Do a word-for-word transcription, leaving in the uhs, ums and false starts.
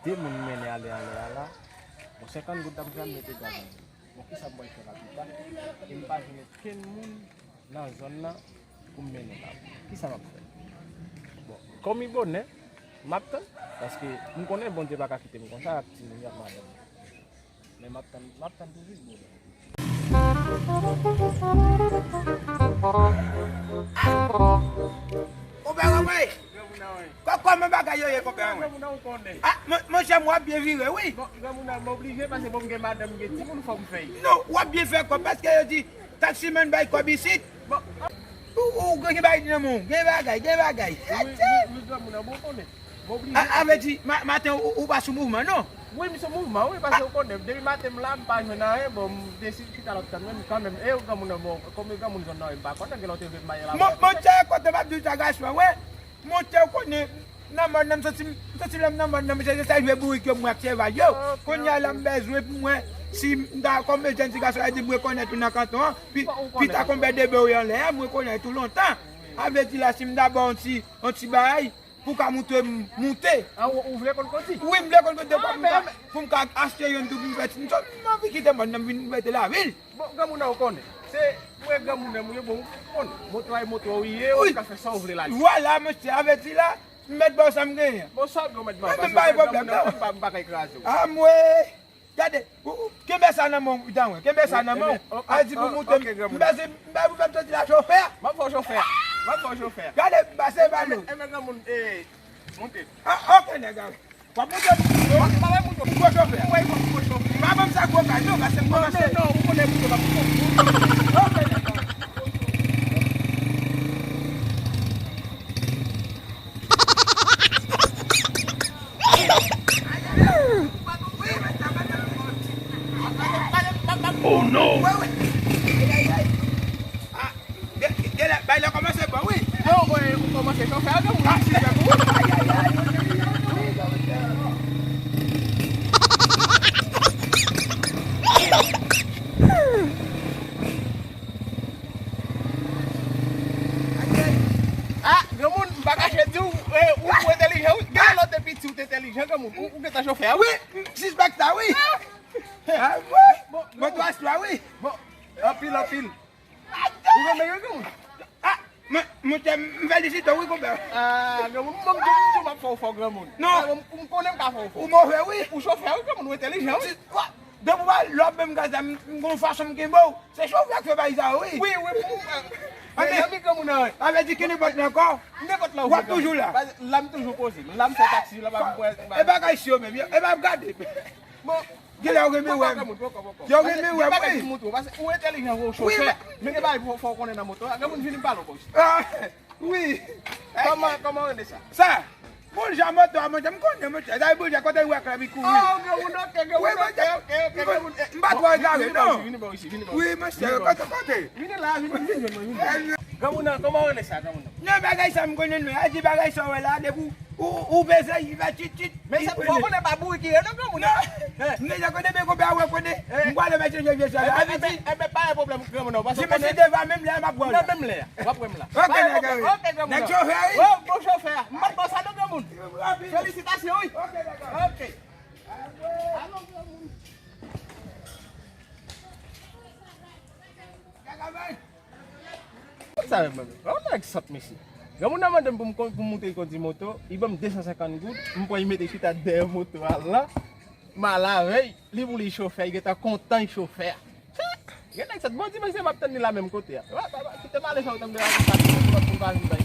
De moun mennen ale anlè a la. Bon, senkant goud la m fè m mete gaz anlè. Bon, kisa m pral fè la pita? E m pa jwenn okenn moun nan zòn nan pou m mennen la. Kisa m ap fè? Bon, kòm li bonè, m ap tann. Paske m konnen Bondye pa ka kite m konsa ak timoun yo ak madanm yo. Men m ap tann, m ap tann toujou li bonè. Konpè Ranmay! Kò-, kòman bagay yo ye, konpè Ranmay? Ah, mon, monchè, m w ap byen vire, wi. Bon, granmoun nan, m oblije, paske bon, m gen madanm, m gen timoun, fò m fè. Non, w ap byen fè kòb, paske yo di, taksimenn bay kòb isit. Bon. Ou, ou gen bagay nan men w, gen bagay, gen bagay. Wi, wi, wi, granmoun nan, bon, konnen. M oblije. A, a vle di, ma-, maten, ou, ou pa sou mouvman, non? Wi, m sou mouvman, wi, paske ou konnen, depi maten m la, m pa jwenn anyen, bon, m deside chita l ap tann mwen, men kanmenm, e granmoun nan, bon, kòm e granmoun zòn nan, m pa konnen, gen lè w te vle m maye la. Mon, monchè, kote m ap di w sa, gason, wè, monchè, ou konnen, nan mòn nan, m santi m, m santi lè m nan mòn nan, monchè, se sa jwe bourik yo, mwen ak cheval yo. Kounye a la, m bezwen pou mwen, si m ta, kòm jèn ti gason la di, m rekonèt ou nan kanton an, pi, pi ta konbè debe w anlè a, m rekonèt ou lontan. A vle di la, si m ta ba w yon ti, yon ti bagay, pou w ka montre m moute. A, ou, ou vle konn kondi? Wi, m vle konn kondi pou m ka, pou m ka achte youn tou pou m fè ti, m anvi kite mòn nan, m vin mete lavil. Bon, granmoun nan, ou konnen. Se, mwen granmoun nan, mwen, bon, ou konnen. Moto a, moto ou ye, ou ka fè sa ou vle la. Vwala, monchè, a vle di la, m mèt ba w sa m genyen. Bon, sa ou mèt ba m, paske mwen granmoun nan, m pa, m pa ka kraze w. A, mwen. Gade, ou, ou, kenbe sa nan men w, Danwen, kenbe sa nan men w. A di pou moute m, m pase, m pase pou fè m soti la chofè. M ap fè w chofè. M ap fè w chofè. Gade, m pase pale w. Enben, enben, granmoun, e, monte. A, oke, nèg, ale. W ap moute m? Non, m pa bay moute. Ou gwo chofè? Wi, m gwo chofè. Pa ban m sa gwo kay, non, pase m kòmanse. Non, non, non, ou konnen moute m ap fè. Oke, nèg, ale. Oh no! Bay la kòmanse bon, wi. Yo, ou kòmanse chofè a, ou si fè kou. Ah, granmoun, m pa kache di w, eh, ou, ou entèlijan, wi. Gen lè w te piti, ou te entèlijan, granmoun. Ou, ou gentan chofè, wi. Wi, m sispèk sa, wi. Ah, wi. Bon, bon, twa, twa, wi. Bon, anpil, anpil. Ou renmen yo, granmoun? Ah, mwen, mwen te, m felisite w, wi, konpè. Ah, granmoun, mwen, m di w, m ap fè w fò, granmoun. Non. Ah, m, m konnen m ka fè w fò. Ou move, wi. Ou chofè, wi, granmoun, ou entèlijan, wi. Depi w al lòb menm gaz la, m, m gon fason m kenbe w. Se chofè k fè bagay sa yo, wi. Wi, wi, pou, eh, mezanmi, granmoun nan, wi. Sa vle di ke nenpòt nan kò, nenpòt la w ap toujou la. La m toujou poze. La m fè taksi, la m ap pran. E bagay si yo menm, yo, e m ap gade. Bon, gen lè yo renmen wè m. Yo renmen wè m, wi. Paske ou entèlijan, ou chofè. Men gen bagay fò, fò w konnen nan moto a. Granmoun, vini m pale w konsa. Ah, wi. Kòman, kòman w rele sa? Sa? Boulja moto a, monchè, m konnen, monchè. Sa e boulja, kote w wè klèb li kouri. Ah, ok, moun, ok, ok, wi, monchè, ok, ok, ok, moun, eh, m pa twò egare, non. Vini bò isi, vini bò isi. Wi, monchè, kote, kote? Vini la, vini, vini, vini, vini. Granmoun nan, kòman w rele sa, granmoun nan? Non, bagay sa m konnen, non. A di bagay sa w wè la, depi w, w, w peze, li fè tit, tit. Men se fò konnen pa bourik li ye, non, granmoun nan. Non. M deja konnen, men konpè a wè konnen. M pral mèt chanje vye sa. Enben, enben, pa gen pwoblèm, granmoun nan, paske si mesye deva menm lè a, m ap wè w la. Nan menm lè a. W ap wè m la. Ok, nèg, wi. Ok, granmoun. Nèg chofè, wi. Wi, bon chofè. M pa t ba w sa non, granmoun. Felisitasyon, wi. Ok, nèg, wi. Ok. Alo, granmoun. Sa menm, menm. Yon nèg sòt, mesye. Granmoun nan mande m pou m kon-, pou m moute kondi moto, li ban m de san senkant goud, m pran li mete chita dèyè moto a la. M al avè l, li pou li chofè, li gentan kontan li chofè a. Gen nèg sòt, bon dimanch se m ap tann li la menm kote a. Wa, wa, wa, kite m ale fè w tann de la, pou l pa vin bay